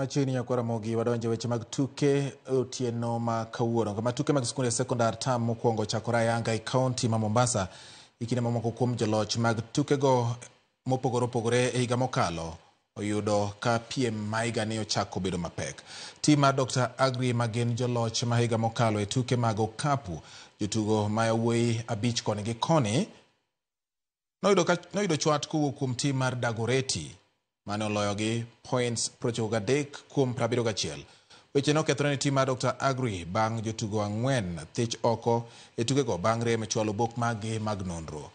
Machiegni nyakwar Ramogi wadonjo e weche mag tuke otieno ma kawuono. Kama tuke mag skunde sekondar tam mokwongo ochakore ayanga e kaunti ma Mombasa. E kinde mamoko kuom joloch mag tukego mopogore opogore e higa mokalo oyudo ka piem ma higani ochako bedo mapek. Tim mar Dr. Agri ma gin joloch ma higa mokalo e tuke mag okapu, jotugo ma yawuoyi 5 koni gi koni noyudo chwat kowuok kuom tim mar Dagoretti mane oloyogi points 93 kuom 71. Weche nokethore ne tim mar Dr. Agri bang' jotugo 4 thich oko e tukego bang' rem chwalo bok maggi mag nonro.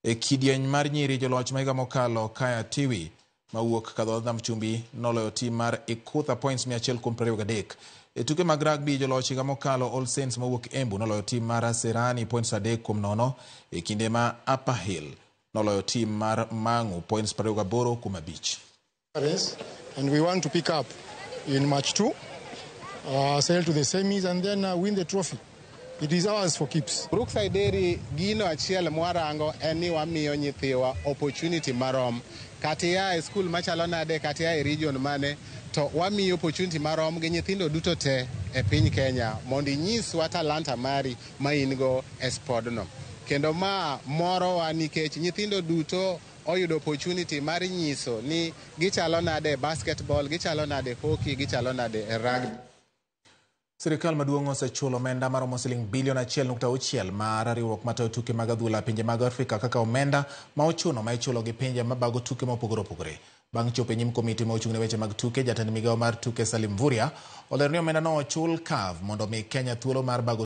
E kidieny mar nyiri joloch ma higa mokalo Kaya Tiwi mawuok Kadhodh Nam Chumbi noloyo tim mar Ikutha points 100 kuom 23. E tuke mag rugby joloch higa mokalo All Saints mawuok Embu noloyo tim mar Serani points 3 kuom 0 e kinde ma Upper Hill noloyo tim mar Mangu points 28 kuom 5. And we want to pick up in match 2, sail to the semis and then win the trophy. It is ours for keeps. Brookside Dairy gino achiel mwarango en ni wamiyo nyithiwa opportunity marom. Kata ia e skul machalo nade, kata ia e region mane, to wamiyo opportunity marom gi nyithindo duto te e piny Kenya mondo inyiswa talanta mari ma in go e spodno. Kendo ma morowa nikech nyithindo duto oyudo opportunity mar nyiso ni gichalo nade e basketball, gichalo nade e hockey, gichalo nade e rugby. Sirikal maduong' osechulo omenda maromo siling bilion 1.6 mar riwruok matayo tuke mag adhula pinje mag Afrika kaka omenda ma ochuno ma ichulo gi pinje mabago tuke mopogore opogore. Bang' chopo e nyim komiti ma ochung' ne weche mag tuke, jatend migawo mar tuke Salim Mvurya olero ni omenda no ochul CAF mondo omi Kenya thuolo mar bago